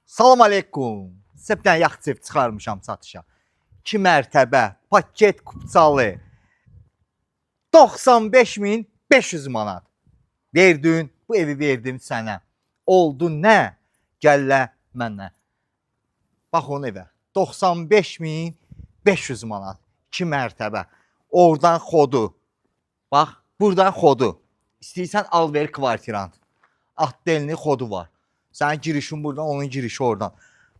Salam aleykum. Sizə bir dənə yaxçı ev çıxarmışam satışa. 2 mərtəbə, paket kupçalı. 95.500 manat. Verdin, bu evi verdim sənə. Oldu nə? Gəllə mənə. Bax onun evə. 95.500 manat. 2 mərtəbə. Oradan xodu. Bax, buradan xodu. İstəyirsən al ver kvartirant. Atdelini xodu var. Sənin girişin buradan, onun girişi oradan.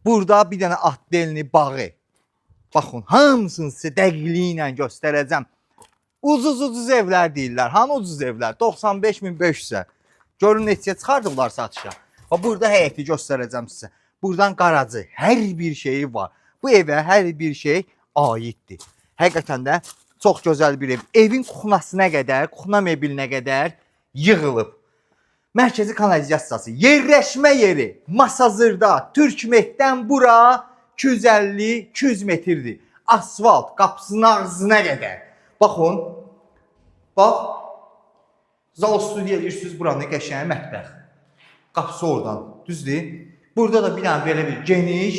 Burada bir dənə atdelini bağı. Baxın, hamısını sizə dəqiqliyi ilə göstərəcəm. Ucuz ucuz evlər deyirlər. Hanı ucuz evlər? 95.500-ə. Görün neçəyə çıxardıblar satışa. Bax burada həyəti göstərəcəm sizə. Buradan qaracı, hər bir şeyi var. Bu evə hər bir şey aiddir. Həqiqətən də çox gözəl bir ev. Evin kuxnasına qədər, kuxna mebelinə qədər yığılıb. Mərkəzi kanalizasiyası, yerləşmə yeri Masazırda, Türkmetdən bura 250-200 metrdir. Asfalt qapısının ağzına qədər. Baxın. Bax. Zal studiya eləyirsiniz buranı qəşəng mətbəx. Qapısı oradan, düzdür? Burada da bir dənə belə bir geniş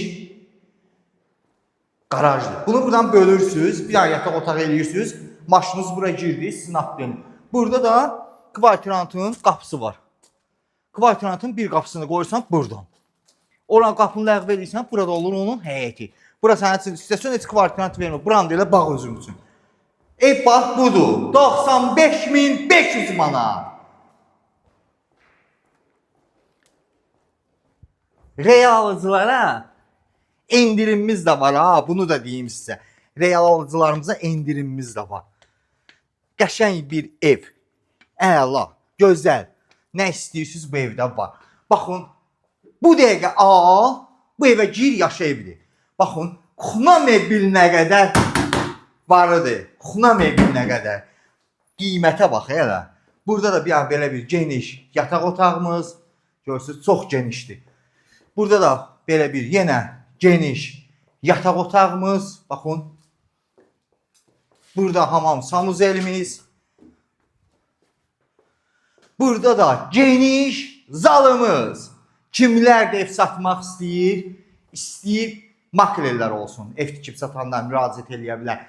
qarajdır. Bunu buradan bölürsüz, bir dənə yataq otağı eləyirsiniz. Maşınınız bura girdi, sizin atlayın. Burada da kvartirantın qapısı var. Kvartirantın bir qapısını qoyursan buradan. Oranın qapını ləğv edirsən, burada olur onun həyəti. Bura sənin üçün istəsən heç kvartirant vermir. Buranı da elə bağ özün üçün. Ev bax budur. 95.500 manat. Real alıcılara endirimimiz də var ha, bunu da deyim sizə. Real alıcılarımıza endirimimiz də var. Qəşəng bir ev. Əla, gözəl. Nə istəyirsiniz bu evdə var. Baxın, bu dəqiqə al, bu evə gir, yaşa evdir. Baxın, kuxna mebelinə qədər varıdır. Kuxna mebelinə qədər. Qiymətə bax elə. Burada da bir an belə bir geniş yataq otağımız. Görürsüz, çox genişdir. Burada da belə bir yenə geniş yataq otağımız. Baxın. Burada hamam sanuzelimiz. Burada da geniş zalımız. Kimlər də ev satmaq istəyir, istəyir maklerlər olsun. Ev tikib satanlar müraciət eləyə bilər.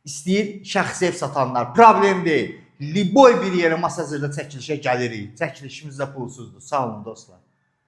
İstəyir şəxsi ev satanlar, problem deyil. Liboy bir yerə Masazırda çəkilişə gəlirik. Çəkilişimiz də pulsuzdur. Sağ olun dostlar.